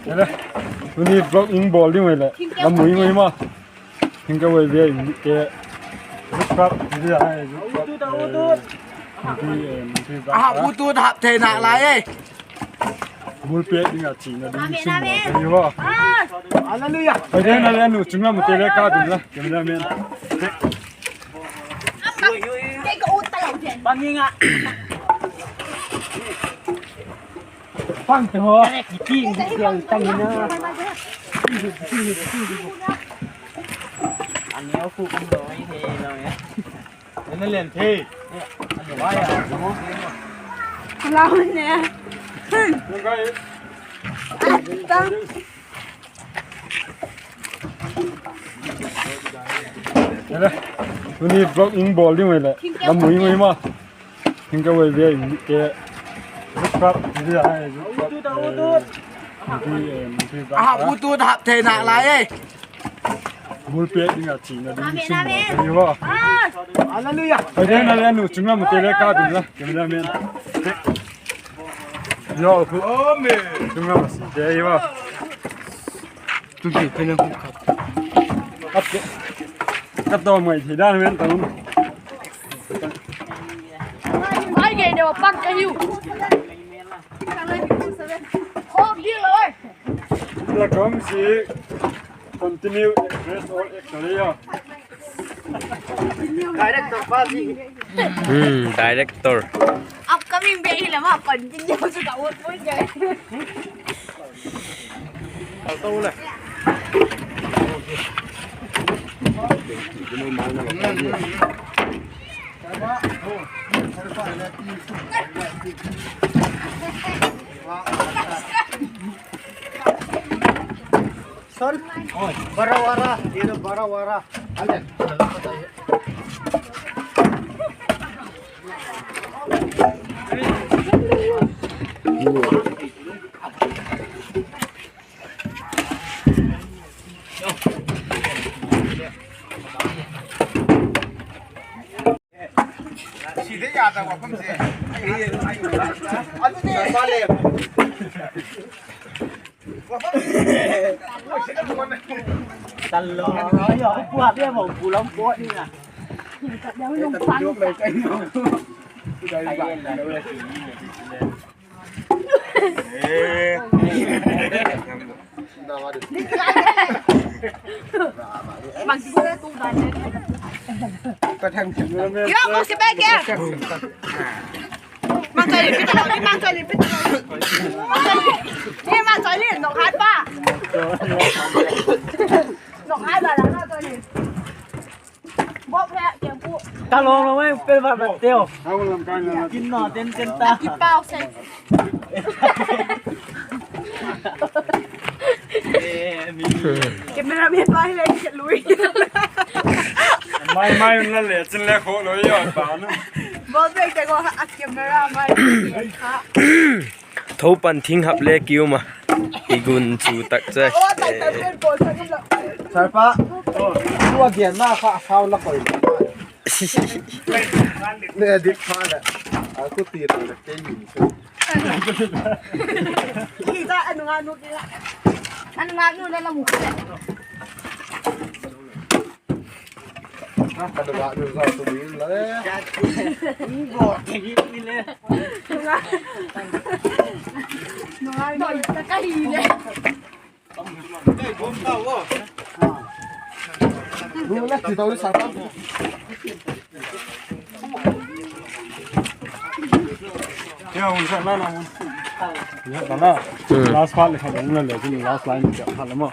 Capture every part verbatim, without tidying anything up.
Ele, tuni vlog ing bawl ding mai le, lam mui mui ma. Hing ka wei ve in ke. Zuk kap, zuk kap. Aha, bu tu hap thei nak lai e. Bul pek ding a china ding sim mo. Hallelujah. Oi, den na le nu chung lam te le ka ding la. Cameraman. Bang ing a. Pang te ho. Ki ki ki tang na. An neo khu kum lo ai he lo ya. Ana len thei. Wai a. Lao ne. Tang. Ele, tuni vlog ing bawl ding mai le, lam mui mui ma. Hing ka wei ve in ke. Zuk kap, zuk kap. Aha, bu tu hap thei nak lai e. Bul pek ding a china ding sim mo. Hallelujah. Oi, den na le nu chung lam te le ka ding la. Cameraman. Yo, khu. Amen. Chung lam si te yo. Tu si te le khu kap. Kap te. Kap to mai thei dan men tang. Ai, ngai de wa pang ka hiu. Khawk ding lo e. La kom si continue, rest all action ya. Director pa si. Hmm, director. Upcoming be hi la ma continue su ka wot wot ke. Al to le. Sorry. Bara wara, ye to bara wara. Ale. Mang choi li pi ta lo, mang choi li pi ta lo. Ni mang choi li nong hai pa. Nong hai pa la nong choi li. Bok le kiang pu. Ta long lo mai pel ba ba teo. Kin no ten ten ta. Ki pau se. Cameraman pa hi le ka lui. Mai mai un la le chin le kho lo yo pa nu. Bol bek te ko a camera mai. Tho pan thing hap le ki um a. I gun chu tak che. Sar pa. Tu a gen na kha sau la koi. Ne dik pha le. A ku ti ta le ke ni. Ki ta anu nga nu ki la. Anu nga nu la la mu. Ka dawk a dawk zau tu ding la le. Ni bo te hi ni le. Ngai ngai ta ka hi le. Lu le ti tau sa ta. Ya, un sa na na un. Ya, ta na. Last part le kha dong le le, last line ni kha la ma.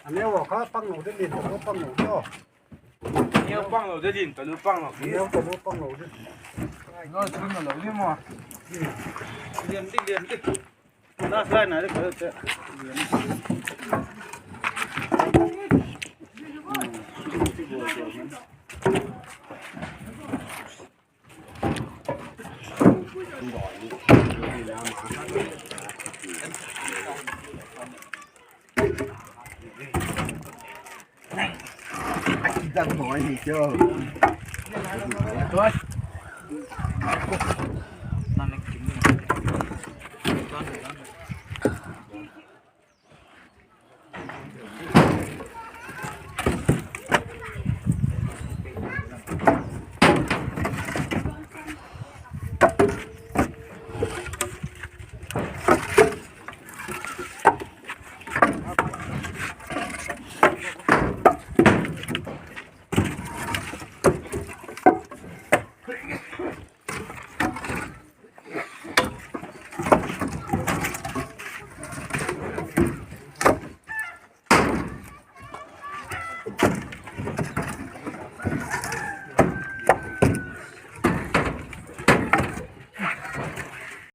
Aneu kha pang lo de lin, pang lo de. Aneu pang lo de lin, tanu pang lo. Aneu tanu pang lo de. Lo chun lo de mo. Lian di, lian di. Last line na di ko te.